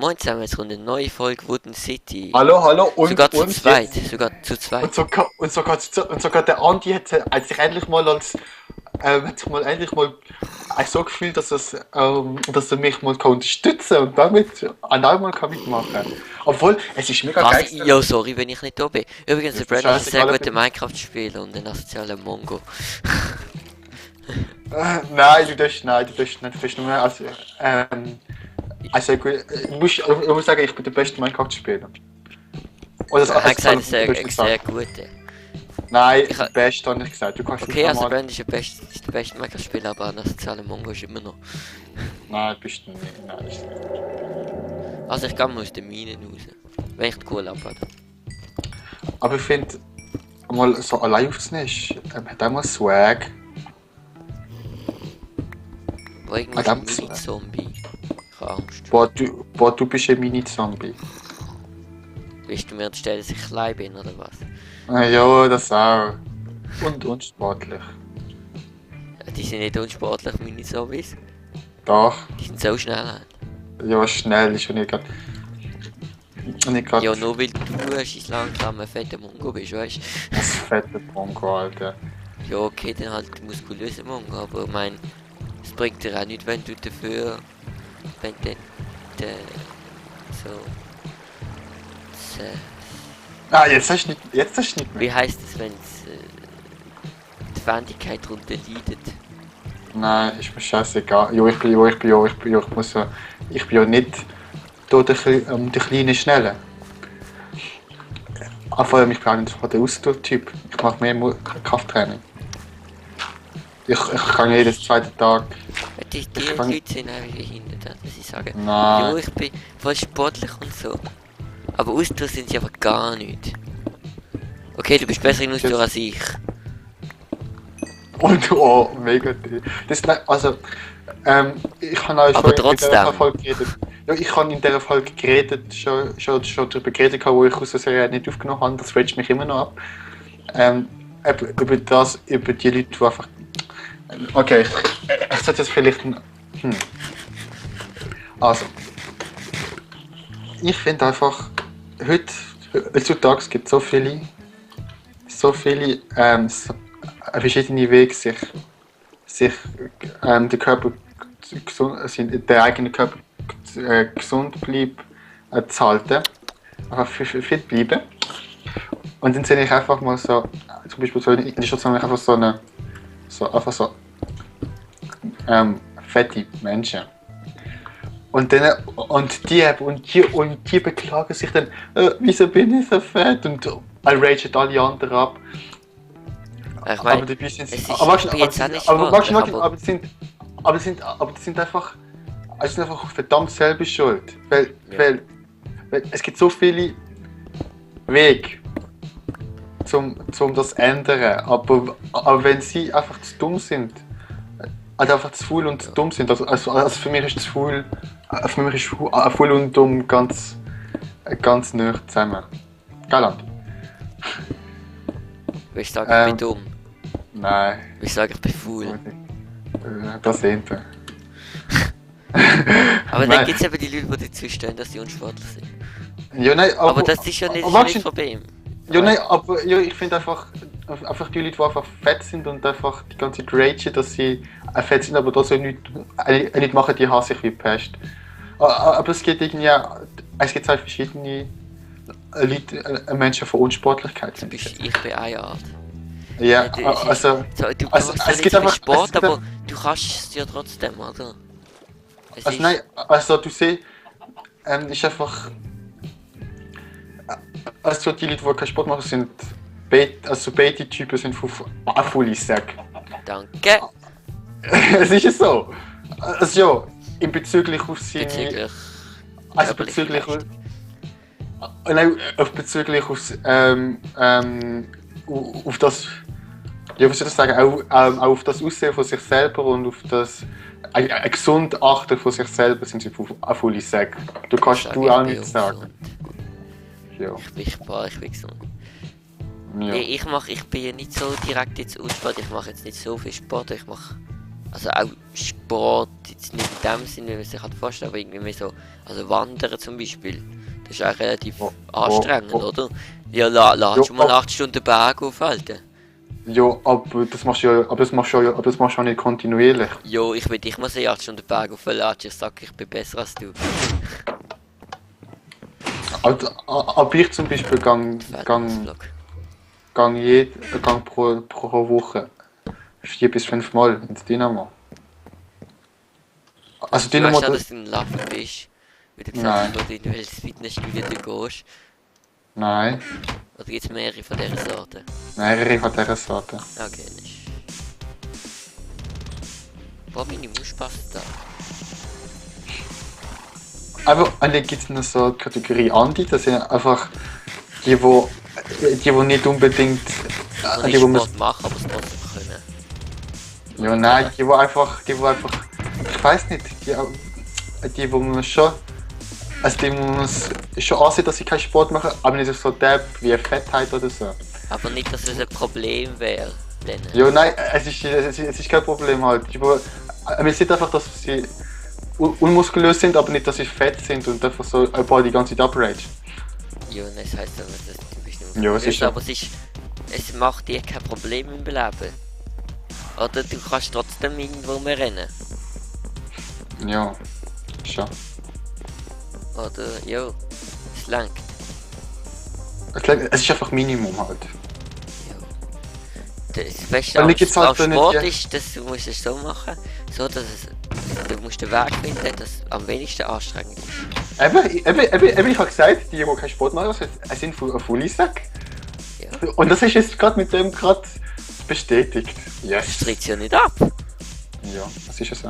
Moin zusammen, es kommt eine neue Folge Wooden City. Hallo Sogar zu und zweit, jetzt, sogar zu zweit. und sogar der Andi hat sich endlich mal hat sich mal endlich mal so gefühlt, dass er mich mal kann unterstützen und damit an einmal kann mitmachen. Obwohl, es ist mega Was? geil. Jo, sorry, wenn ich nicht da bin. Übrigens, Ja, der ist mir Brandon ist ein sehr scheißegal, guter Minecraft-Spieler und ein asozialer Mongo. nein, du darfst nicht fest nur, also gut, ich muss sagen, ich bin der beste Minecraft-Spieler. Oder Er hat gesagt, das er darfst ist du ein sagen. sehr guter. Nein, Ich der ha Beste habe ich gesagt. Du kannst okay, nicht also einmal. Brandon ist der beste Minecraft-Spieler, aber ein asozialer Mongo ist immer noch. Nein, bist du nicht. Nein, das ist nicht. Also ich kann mal aus den Minen raus. Wenn ich die Kohle habe. Aber ich finde, mal so allein aufzunehmen, hat auch mal Swag. Wo irgendwo ist ein Mini-Zombie. Ich habe Angst. Boah, du bist ein Mini-Zombie. Willst du mir erzählen, dass ich klein bin oder was? Ja, das auch. Und unsportlich. Ja, die sind nicht unsportlich, Mini-Zombies. Doch. Die sind so schnell. Ja, schnell ist und nicht grad Ja, nur weil du ein langsamer, fetter Mongo bist, weißt du? das fette Bronco, Alter. Ja, okay, dann halt muskulöser Mongo, aber ich meine, es bringt dir auch nichts, wenn du dafür, wenn du so, Jetzt hast du nicht mehr. wie heisst es, wenn die Wendigkeit darunter leidet? Nein, ist mir scheißegal. Ich bin ja nicht da der kleine Schnelle. Vor allem, ich bin auch nicht der Ausdauertyp. Ich mache mehr Krafttraining. Ich kann jeden zweiten Tag. Die kann- Leute sind einfach behindert, dass sie sagen, Nein. ja, ich bin voll sportlich und so. Aber Ausdauer sind sie aber gar nicht. Okay, du bist besser in Ausdauer als ich. Und oh, mega. Also, ich habe auch Aber schon in dieser trotzdem. Folge geredet. Ja, ich habe in dieser Folge geredet, schon darüber geredet, wo ich aus der Serie nicht aufgenommen habe. Das regt mich immer noch ab. Über die Leute, die einfach. Okay, ich sollte jetzt vielleicht. Also, ich finde einfach, heutzutage gibt es so viele verschiedene Wege, sich den Körper der eigene Körper gesund bleibt zu halten, einfach fit bleiben. Und dann sehe ich einfach mal so, zum Beispiel so in der Station einfach so fette Menschen. Und die beklagen sich dann, wieso bin ich so fett? Und ragen alle anderen ab. Ich meine, Aber dabei sind es ist aber jetzt auch nicht aber sportlich, aber die sind einfach verdammt selber schuld. Weil es gibt so viele Wege, zum das ändern. Aber wenn sie einfach zu dumm sind, also einfach zu faul und zu dumm sind, also für mich ist faul und dumm ganz nah zusammen. Gell, Andi? ich sage, ich bin dumm. Nein. Ich sage, ich bin faul. Das sehen wir. Aber dann Nein. gibt es eben die Leute, die dazu stehen, dass sie unsportlich sind. Ja, nein, Aber das ist ja nicht das Problem. Ja, nein, aber ja, ich finde einfach die Leute, die einfach fett sind und einfach die ganze Zeit ragen, dass sie fett sind, aber trotzdem nicht machen, die hasse ich wie Pest. Aber es gibt irgendwie, es gibt halt verschiedene Leute, Menschen von Unsportlichkeit. Ich bin eine Art. Ja, Du also, so, du also, machst es nicht gibt so viel einfach- Sport, es gibt aber du kannst es ja trotzdem, oder? Es also ist, nein, also du siehst, ist einfach, also die Leute, die keinen Sport machen, sind Beatty-Typen sind voll Sack. danke. Es ist ja so. Also ja, in bezüglich auf seine. Bezüglich. Also körperlicher bezüglich. Leistung. Nein, bezüglich auf das. Ja, was soll ich sagen? Auch auf das Aussehen von sich selber und auf das ein gesund Achten von sich selber sind sie voll Sack. Du kannst Sag, du ich auch bin nicht sagen. ungesund. Ja. Ich bin gesund. Ja. Nee, ich bin ja nicht so direkt jetzt Sport, ich mache jetzt nicht so viel Sport, ich mache Also auch Sport, jetzt nicht in dem Sinne, wie man sich halt vorstellt, aber irgendwie mehr so, also Wandern zum Beispiel, das ist auch relativ anstrengend, oder? Ja, ladst du mal 8 Stunden Berg auf, Alter. Ja, aber das machst du ja, aber das machst du ja nicht kontinuierlich. Jo, ich will dich mal sehen, 8 Stunden Berg auflatschen, ich sag, ich bin besser als du. Also, aber ich zum Beispiel gang pro Woche 4 bis 5 Mal ins Dynamo. Also Du Dynamo, weißt auch, dass du ein Lappen bist, wie du gesagt hast, wo du in welches Fitnessstudio du gehst. nein, Oder gibt es mehrere von dieser Sorte? mehrere von dieser Sorte. Okay, nicht. Boah, meine Maus passt da. Aber eigentlich gibt es noch so eine Kategorie Andi, das sind einfach die nicht unbedingt. Also Die, nicht wo man, Sport machen, aber es trotzdem können. ja, nein, die wo einfach. Ich weiß nicht, wo man schon. Also die, wo man schon ansieht, dass sie keinen Sport machen, aber nicht so derb wie eine Fettheit oder so. Aber nicht, dass es ein Problem wäre. Ja, nein, es ist kein Problem halt. Man sieht einfach, dass sie unmuskulös sind, aber nicht, dass sie fett sind und einfach so ein paar die ganze Zeit abrage. Ja, nein, das heisst aber, dass du bist nicht Ja, es ist aber es macht dir kein Problem im Leben. Oder du kannst trotzdem irgendwo mehr rennen. Ja, schon. Oder, ja, es langt. Es ist einfach Minimum halt. Das Beste Weil am mir gibt's halt Sport nicht- ist, dass du musst es so machen, so dass du musst den Weg finden, dass es am wenigsten anstrengend ist. Eben, ich habe gesagt, die keinen Sport machen, es sind ein Fullisack. Ja. Und das ist jetzt gerade mit dem gerade bestätigt. Das Yes. stritt ja nicht ab. Ja, das ist ja so.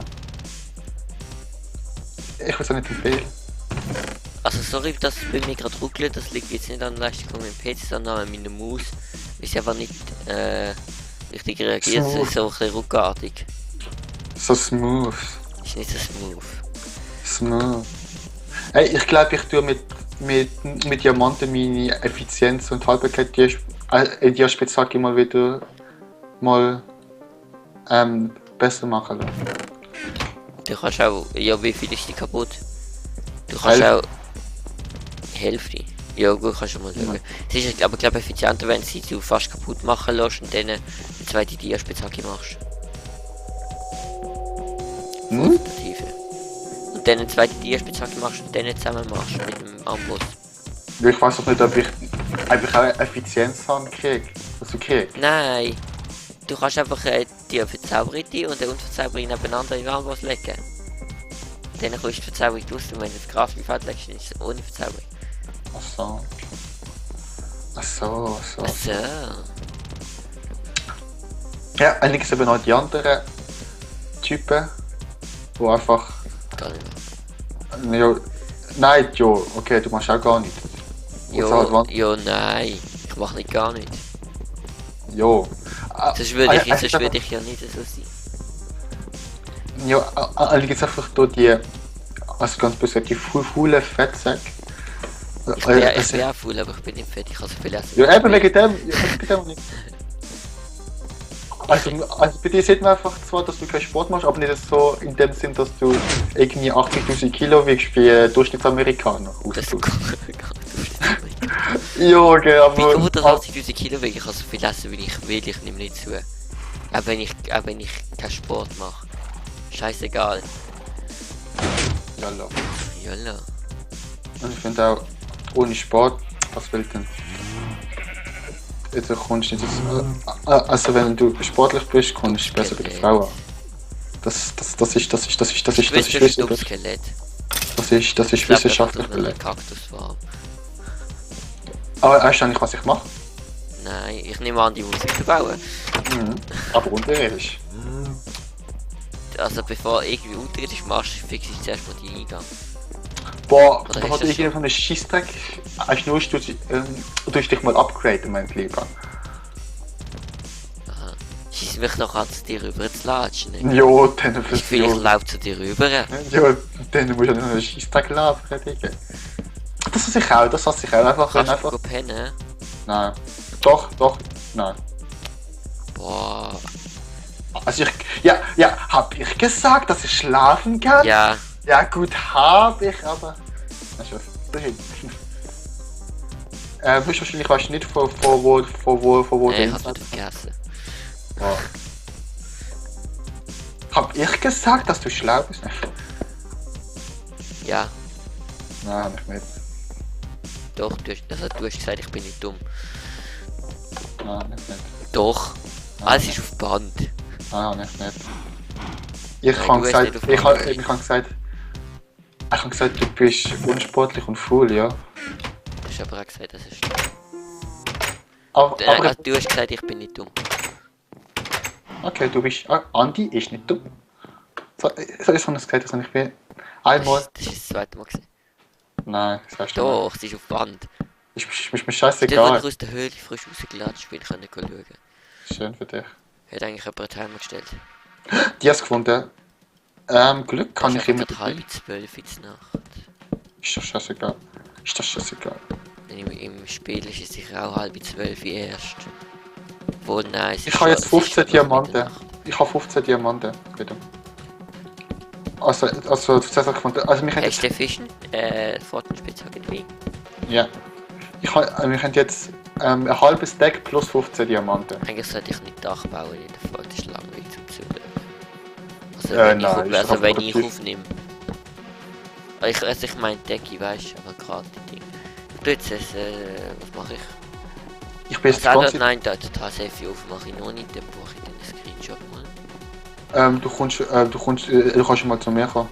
Ich würde es auch nicht empfehlen. Also sorry, dass es bei mir gerade ruckelt, das liegt jetzt nicht an der Leistung von meinem PC, sondern an meiner Maus. Weil sie einfach nicht richtig reagiert, So. so. Ist so ein bisschen ruckartig. So smooth. Ist nicht so smooth. Smooth. Hey, ich glaube, ich tue mit Diamanten meine Effizienz und Haltbarkeit die Spitzhacke mal wieder besser machen lassen. Du kannst auch, ja, wie viel ist die kaputt? Du kannst Hälfte. auch Hälfte. Ja gut, kannst du mal schauen. Es ist aber glaube effizienter, wenn sie du fast kaputt machen lässt und dann eine zweite Diaspitzhacke machst. Hm? Der Tiefe. Und dann eine zweite Diaspitzhacke machst und dann zusammen machst mit dem Amboss. Ich weiß auch nicht, ob ich einfach auch Effizienz haben kriege. Also krieg. Nein! Du kannst einfach die Verzauberung und den Unverzauberung nebeneinander in den Amboss legen. Dann kommst du die Verzauberung raus und wenn du das Graf im Feld legst, dann ist es ohne Verzauberung. Ach so. Ach so. Ja, eigentlich gibt es eben noch die anderen Typen, die einfach. Gar nicht mehr. Ja, nein, ja, okay, du machst auch gar nicht. Ja, nein. Ich mach nicht gar nicht. Ja. Sonst würde ich ja nicht so sein. Ja, eigentlich gibt es einfach da die. Also ganz böse, die faulen Fettsäcke. Ich bin auch faul, aber ich bin nicht fett. Ich kann so viel essen. Ja, eben wegen dem nicht. Also bei dir sieht man einfach zwar, dass du keinen Sport machst, aber nicht so in dem Sinn, dass du irgendwie 80.000 Kilo wiegst wie ein Durchschnittsamerikaner. Das ist Ja, okay, aber. Wie gut, dass 80.000 Kilo wiegen? Ich kann so viel essen, wie ich will. Ich nehme nicht zu. Auch wenn ich keinen Sport mache. Scheißegal. Jalla. Jalla. Und ich finde auch, ohne Sport, was will denn? Du kommst nicht also wenn du sportlich bist, kommst du besser bei den Frauen. Das ist wissenschaftlich belegt. Kaktusfarm. Aber weißt du eigentlich, was ich mache? Nein, ich nehme an, die Musik bauen. Aber unterirdisch. Also bevor irgendwie unterirdisch machst, fix ich zuerst mal die Eingang. Boah, Oder da hast hat du das irgendwie von einem Scheissdreck. Eigentlich nur, du dich mal upgraden, mein Lieber. Aha. Schieß mich noch an, zu dir rüber zu latschen. Ne? Jo, dann Ich finde, ich laufe zu dir rüber. Ja, dann musst du noch einen Scheissdreck labern, Digga. Das hasse ich auch. Einfach, Kannst du pennen? Nein. Doch, nein. Boah. Also Ja, hab ich gesagt, dass ich schlafen kann? Ja, Ja gut, hab ich, aber... Na schon, dahin. Wahrscheinlich weißt du nicht, von wo nee, ich der hab's Inside wieder vergessen. war. Hab ich gesagt, dass du schlau bist? Ja, Nein, hab ich nicht. doch, du hast gesagt, ich bin nicht dumm. Nein, nicht. Doch, Nein, alles nicht. ist auf Band. Nein, nicht. Ich Nein, habe du hast gesagt, nicht auf ich Band. habe gesagt, du bist unsportlich und faul, ja. Du hast aber auch gesagt, das ist... Aber du hast gesagt, ich bin nicht dumm. okay, du bist... Andi ist nicht dumm. So ist es gesagt, dass ich bin. Einmal... Das ist das zweite Mal gewesen. Nein, das weißt du nicht. Doch, es ist auf Band. Ist mir Stell dir scheißegal. aus der Höhle frisch rausgelatscht bin, können schauen. Schön für dich. Hat eigentlich jemand einen Timer gestellt. Die hast du gefunden. Glück kann ich immer... immer... 11:30 in der Nacht. Ist doch scheißegal. Im Spiel ist es sicher auch 11:30 erst. Wohl nein, es ist Ich habe jetzt schon- es ist 15 schon nach Diamanten. Mitternacht. Ich habe 15 Diamanten. Bitte. Also, du hast es gefunden. Also, wir haben Hast jetzt... du den Fischen? Fortenspitzhacke wie? Ja. Wir haben jetzt ein halbes Deck plus 15 Diamanten. Eigentlich sollte ich nicht Dach bauen in der Folge, das ist langweilig zum Zuhören. Also Nein, ist doch wenn ich produktiv. aufnehme. Ich meine Decke, weißt du, aber gerade die Dinge. Du jetzt, was mache ich? Ich bin jetzt die Also, ganze Zeit... nein, da total safe auf mache ich noch nicht, dann brauche ich den Screenshot mal. Du kannst mal zu mir kommen.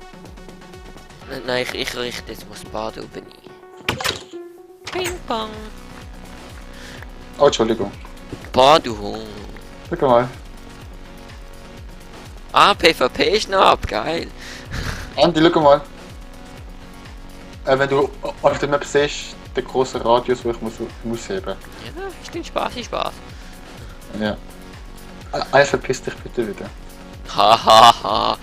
Nein, ich richte jetzt mal das Bad oben ein. Ping pong. Oh, Entschuldigung. Baduhung. Schau mal. Ah, PvP ist noch ab, geil. Andi, schau mal. Wenn du auf der Map siehst, der große Radius, wo ich muss heben. Ja, stimmt, Spaß ist Spaß. Ja. Verpiss dich bitte wieder. Hahaha.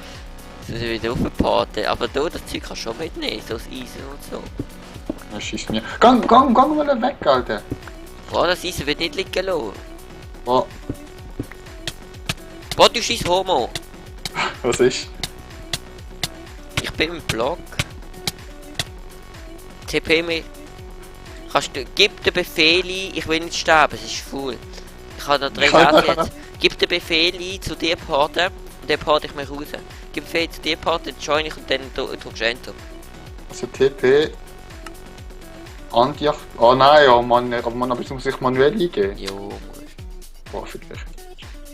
Sind wir wieder aufgepatet. Aber du, das Zeug kannst du schon mitnehmen, so das Eisen und so. Ja, schießt mir. Gang mal weg, Alter. Boah, das Eisen wird nicht liegen lassen. Oh, Boah, du scheiß Homo. was ist? Ich bin im Blog. TP mir. Gib den Befehl ein, ich will nicht sterben, es ist faul. Ich habe noch 3 Herzen jetzt. Gib den Befehl ein zu dir porten und dann porte ich mich raus. Gib den Befehl zu dir porten, dann join ich und dann drückst du Enter. Also TP. Andi. Oh nein, oh Mann, aber jetzt muss ich manuell eingeben. Jo, Boah, für dich.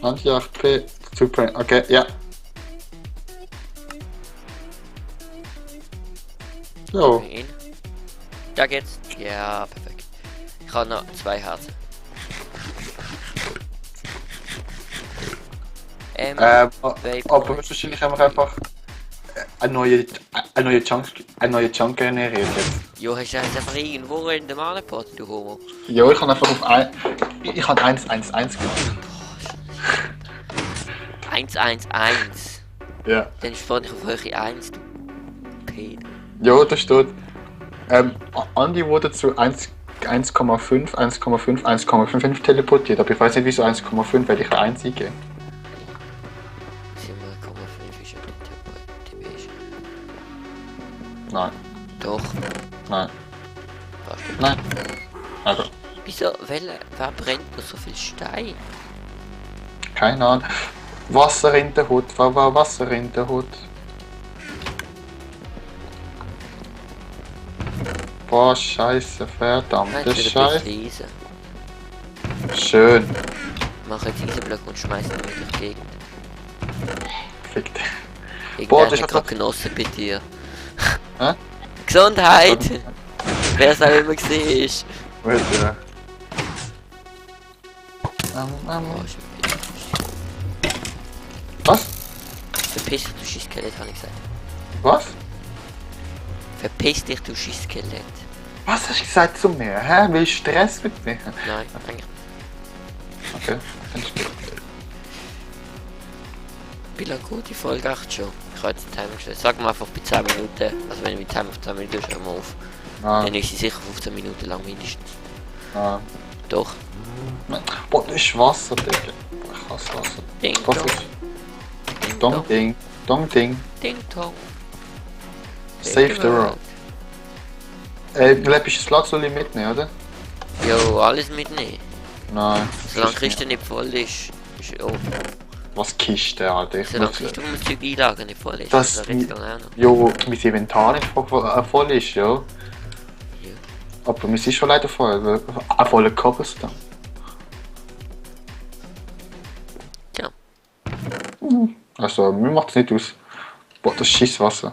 Andi 8P. Super, okay, ja. So. in. Da geht's. Ja, perfekt. Ich habe noch 2 Herzen. Aber Vaporite. wahrscheinlich haben wir einfach eine neue Chunk generiert jetzt. Jo, hast du jetzt einfach irgendwo in dem Anpot, du Homo? Ja, ich habe einfach auf ich habe 111 gemacht. 111. Ja. Dann ist vorne auf Höhe 1, du Peter. Ja, da steht. Andi wurde zu 1,5 teleportiert, aber ich weiß nicht wieso 1,5, weil ich eine 1 eingebe. 7,5 ist ja nicht typisch. Nein, Doch, nein, fast. nein. Also, Wieso, wer brennt noch so viel Stein? keine Ahnung. Wasser in der Hut, war Wasser in der Hut. Boah, scheiße, verdammte Scheiße. Eisen. Schön. Mach jetzt Eisenblock und schmeiß ihn mit in die Gegend. Fick dich. Irgendwer das ist hat gerade genossen bei dir. Hä? Gesundheit! Wer es auch immer gesehen ist. Gut, ja. Oh, ist Was? verpiss dich, du Schisskelett, habe ich gesagt. Was? Verpiss dich, du Schisskelett. Was hast du gesagt zu mir? Hä? Willst du Stress mit mir? Nein, eigentlich Okay, findest du. Wie lange geht die Folge echt schon? Ich habe jetzt den Timer gestellt. Sag mal einfach bei 10 Minuten. Also wenn ich mit Timer auf 10 Minuten ist, hör mal auf. Ah, Dann ist sie sicher 15 Minuten lang mindestens. ah. Doch. Boah, das ist Wasser, Digga. Ich hasse Wasser. Ding Was dong. ist? Dong dong. Ding. Dong Ding. Ding Dong. Save the world. Du lässt das Lazuli mitnehmen, oder? Jo, alles mitnehmen. Nein. Solange die Kiste nicht voll ist. Ist oh. Was Kiste, Alter? Solange die Kiste, wo man das Zeug einlagern, nicht voll ist. Das- Das redet auch noch. Jo, mein Inventar nicht voll ist, ja. Ja. Aber mir ist schon leider voll, weil auch voller Cobblestone. Tja. Also, mir macht es nicht aus. Boah, das Schisswasser.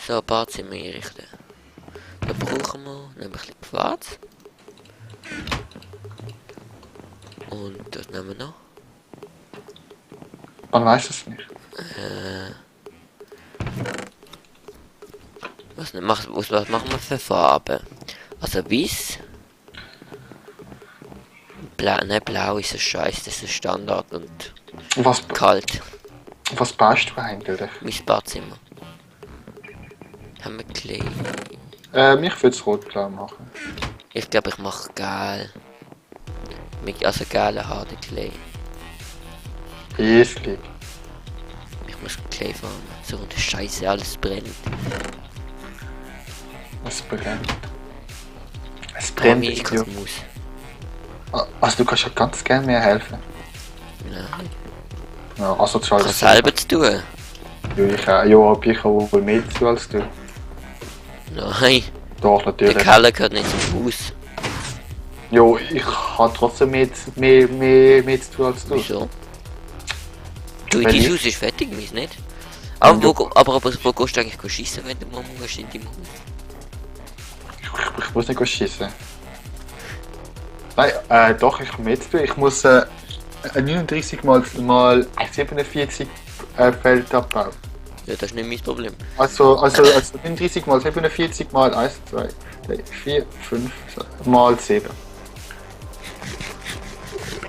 So, ein Badzimmer einrichten. Da brauchen wir nämlich ein bisschen Quarz. Und das nehmen wir noch. Man weiß es nicht. Was machen wir für Farben? Also weiß. Blau, nein, blau ist ein Scheiß, das ist Standard und Was kalt. baust du eigentlich? Mein Badzimmer. Haben wir Clay? Ich würde es rot-blau machen. Ich glaube, ich mache geil. Also geile harte Clay. Easy. Ich muss Clay farmen. So und Scheiße, alles brennt. Es brennt. Es Brennt brennt. ich Ja. muss. Also du kannst ja ganz gerne mir helfen. Nein. Ja, asozial. Ich habe selber zu tun. Ja, aber ich habe wohl mehr zu als du. Nein. Doch, Der natürlich. Keller gehört nicht zum Haus. Jo, ich habe trotzdem mehr zu tun als du. Wieso? Du, Wenn dein ich- Haus ist fertig, meins nicht. Aber Ja, wo gehst du eigentlich schießen, wenn du mal musst in deinem Haus? Ich muss nicht schießen. Nein, doch, ich habe mehr zu tun. Ich muss 39 mal 47 Feld abbauen. Ja, das ist nicht mein Problem. Also 39 mal 47 mal 1, 2, 3, 4, 5 mal 7.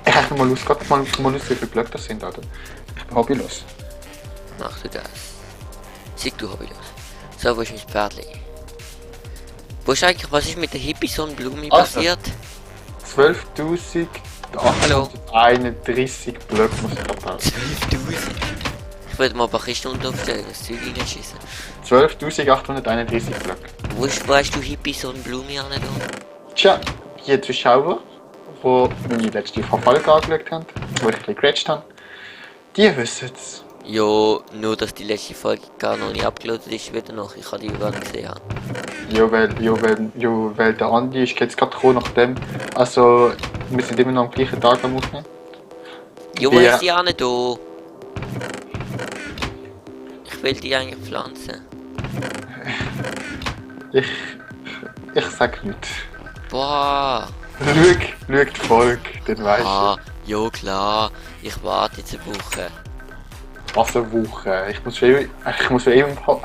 Ich habe mal Lust, Gott, mal Lust, wie viele Blöcke das sind, Alter. Ich bin hobbylos. Mach du das. Sieg du hobbylos. So, wo ist mein Pferdli? Wo ist eigentlich, was ist mit der Hippie-Sonnenblume Also. passiert? 12.831 Blöcke muss ich abbauen. 12.000. Ich würde mal ein paar Kisten unten aufstellen, das Zeug reinschießen. 12.831 Blöcke. Wo hast du Hippie-Sonnenblume an da? Tja, die Zuschauer, die meine letzte Folge angeschaut haben, wo ich ein bisschen gequetscht habe, die wissen es. Jo, nur dass die letzte Folge gar noch nicht abgeladen ist, wieder noch. Ich habe die gar nicht gesehen. Weil der Andi ist jetzt gerade gekommen nachdem. Also, wir sind immer noch am gleichen Tag am Aufnehmen. Jo, wo Ja. ist die an da? Ich will die eigentlich pflanzen. Ich sag nichts. Boah. Schau die Folge, dann weisst Ah, jo klar. Ich warte jetzt eine Woche. du. Was eine Woche. Ich muss für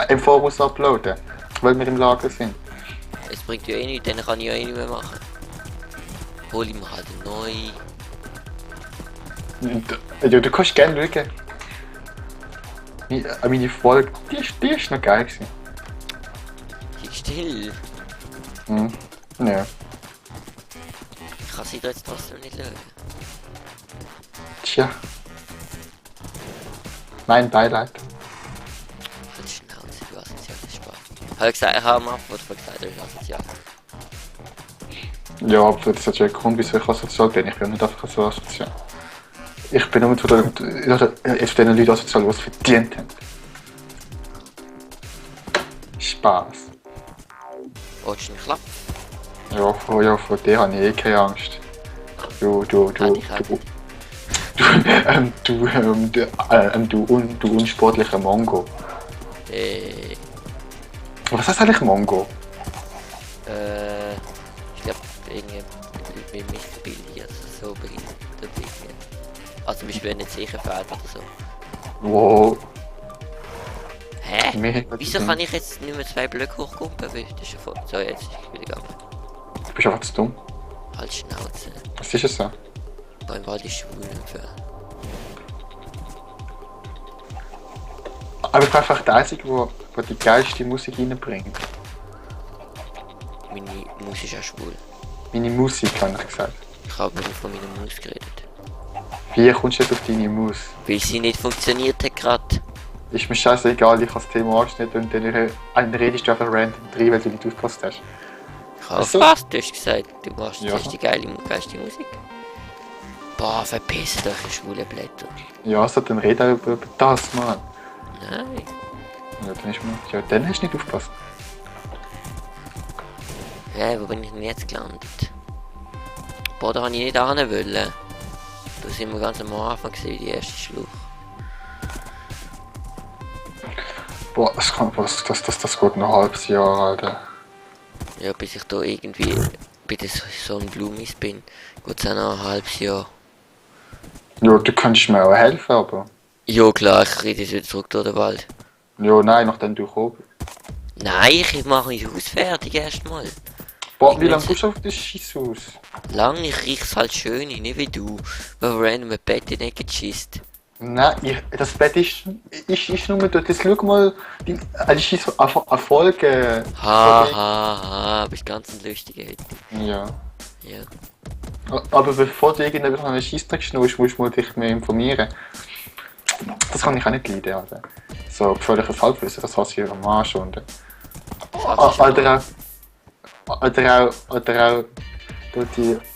im Voraus uploaden, weil wir im Lager sind. Es bringt ja eh nichts, dann kann ich ja eh nicht mehr machen. Hol ich mir halt neu. Ja, du kannst gerne schauen. Meine Folge, die ist noch geil gewesen. Sei still. Hm. Ja. Ich kann sie da jetzt trotzdem nicht schauen. Tja. Mein Beileid. Halt Schnauze, du asoziales Spaß. Ich habe am Anfang gesagt, du bist asozial. Ja, aber das ist ja ein Grund, wieso ich asozial bin. Ich bin nicht einfach so asozial. Ich bin nur von den Leuten asozial, die es verdient haben. Spaß. Willst du einen Klapp? Vor dir habe ich eh keine Angst. Du unsportlicher Mongo. Was heißt eigentlich Mongo? Ich glaube, irgendwie wie mich behindert, also so behindert irgendwie. Also zum Beispiel nicht sicher fährt oder so. Wow. Hä? Mir- Wieso kann ich jetzt nicht mehr 2 Blöcke hochkumpen? Weil das ist ja voll. So, jetzt ist es wieder gegangen. Du bist einfach zu dumm. Halt Schnauze. Was ist es so? Beim Wald ist schwul ungefähr. Aber ich bin einfach der Einzige, der die geilste Musik reinbringt. Meine Maus ist auch schwul. Meine Musik, habe ich gesagt. Ich habe nicht von meiner Maus geredet. Wie kommst du jetzt auf deine Maus? Weil sie nicht funktioniert hat gerade. Ist mir scheißegal, ich habe das Thema angeschnitten und dann redest du einfach random rein, weil du nicht aufgepasst hast. Ich habe Also? fast, du hast gesagt, du machst Ja. das die geilste Musik. Boah, verpiss euch, ihr schwule Blätter. Ja, so, dann red auch über das, Mann. Nein. Ja, dann hast du nicht aufgepasst. Ja, wo bin ich denn jetzt gelandet? Boah, da habe ich nicht hin wollen. Da sind wir ganz am Anfang gewesen, die erste Schlucht. Boah, das geht noch ein halbes Jahr, Alter. Ja, bis ich da irgendwie bei der Sonnenblumis bin, geht es auch noch ein halbes Jahr. Ja, du könntest mir auch helfen, aber... Ja klar, ich rede jetzt wieder zurück durch den Wald. Ja, nein, nachdem du gekommen bist. Nein, ich mache mein Haus fertig erstmal. Boah, wie lange kommst du auf das Schisshaus? Lang, ich riech's halt schön, nicht wie du, weil random ein Bett in die Ecke schießt. Nein, das Bett ist nur dort. Jetzt schau mal, das ist so eine Folge. Ha, bist ganz ein lustiger heute. Ja. Ja. Aber bevor du irgendetwas an einen Scheissdreck schnurst, musst du dich mehr informieren. Das kann ich auch nicht leiden, Alter. So gefährliches Halbwissen, das hasse ich am Arsch und...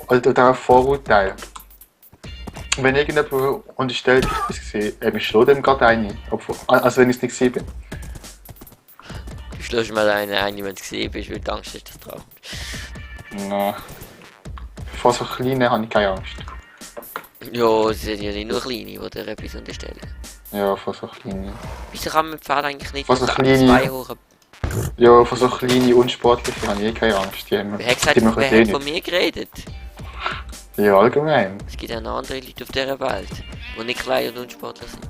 Oder auch Vorurteile. Wenn irgendjemand unterstellt, ich bin gesehen, ich schlage dem gerade eine, also wenn ich es nicht gesehen bin. Du schlägst mal einen ein, wenn du gesehen bist, weil du Angst hast, dass du drauf kommst. Nein. Vor so kleinen habe ich keine Angst. Ja, es sind ja nicht nur Kleine, die dir etwas unterstellen. Ja, vor so kleinen. Wieso kann man im Pfad eigentlich nicht Was ein zwei kleine- hoch? Ja, vor so kleinen Unsportlichen habe ich eh keine Angst. Die haben, Wer hat gesagt, die machen wer eh hat von nicht. mir geredet? Ja, allgemein. Es gibt auch noch andere Leute auf dieser Welt, die nicht klein und unsportlich sind.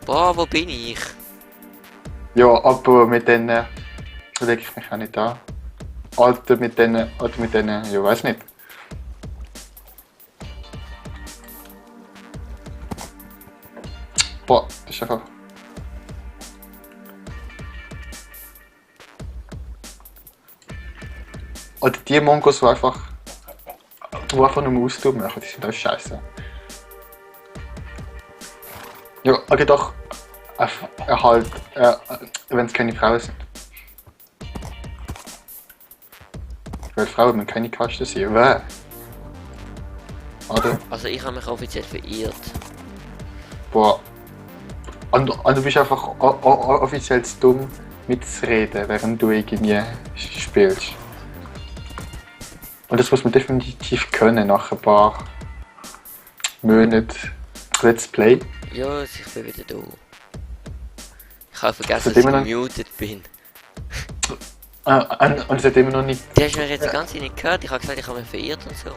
Boah, wo bin ich? Ja, aber mit denen lege ich mich auch nicht an. Alter, mit denen, ja, weiß nicht. Boah, das ist einfach... Oder die Mongos, die einfach nur Austob machen, die sind auch scheiße. Ja, aber doch halt, wenn es keine Frauen sind. Weil Frauen müssen keine Kasten sein. Wer? Oder? Also ich habe mich offiziell verirrt. Boah. Und du bist einfach offiziell zu dumm mitzureden, während du irgendwie spielst. Und das muss man definitiv können nach ein paar Monaten Let's Play. Ja, ich bin wieder da. Ich habe vergessen, Seitdem dass ich wir noch- gemutet bin. Und es hat immer noch nicht... Du hast mich jetzt ganz nicht gehört. Ich habe gesagt, ich habe mich verirrt und so.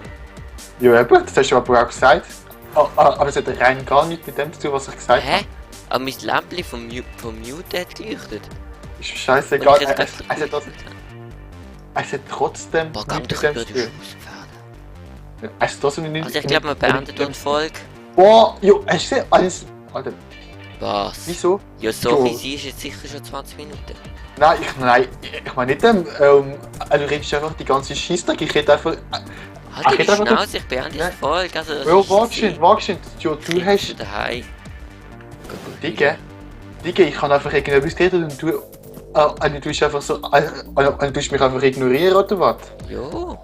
Ja, eben, das hast du aber auch gesagt. Aber es hat rein gar nichts mit dem zu tun, was ich gesagt Hä? habe. Aber mein Lämpchen vom Mute hat geleuchtet. Ist scheißegal. Und ich jetzt Es hat trotzdem Boah, gang nichts doch mit über dem die zu tun. Es hat trotzdem nicht... Also ich glaube, wir beenden die Folge. Boah, jo, hast du gesehen? Alles... Alter, Was? wieso? Ja, so Jo. wie sie ist jetzt sicher schon 20 Minuten. Nein, ich meine nicht du redest einfach die ganze Scheissdreck, ich rede einfach... Halt die geht einfach Schnauze, ich beende Nein. die Folge. Also, das Ja, ist wagst du, jo, du hast... daheim. Digga, ich kann einfach irgendetwas reden und du... du tust einfach so... du tust mich einfach ignorieren, oder was? Jo.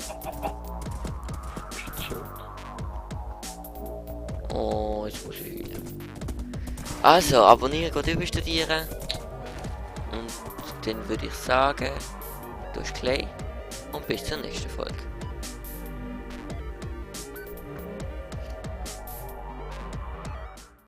Oh, jetzt muss ich heulen. Also, abonnieren, geht überstudieren. Und dann würde ich sagen, du hast Clay und bis zur nächsten Folge.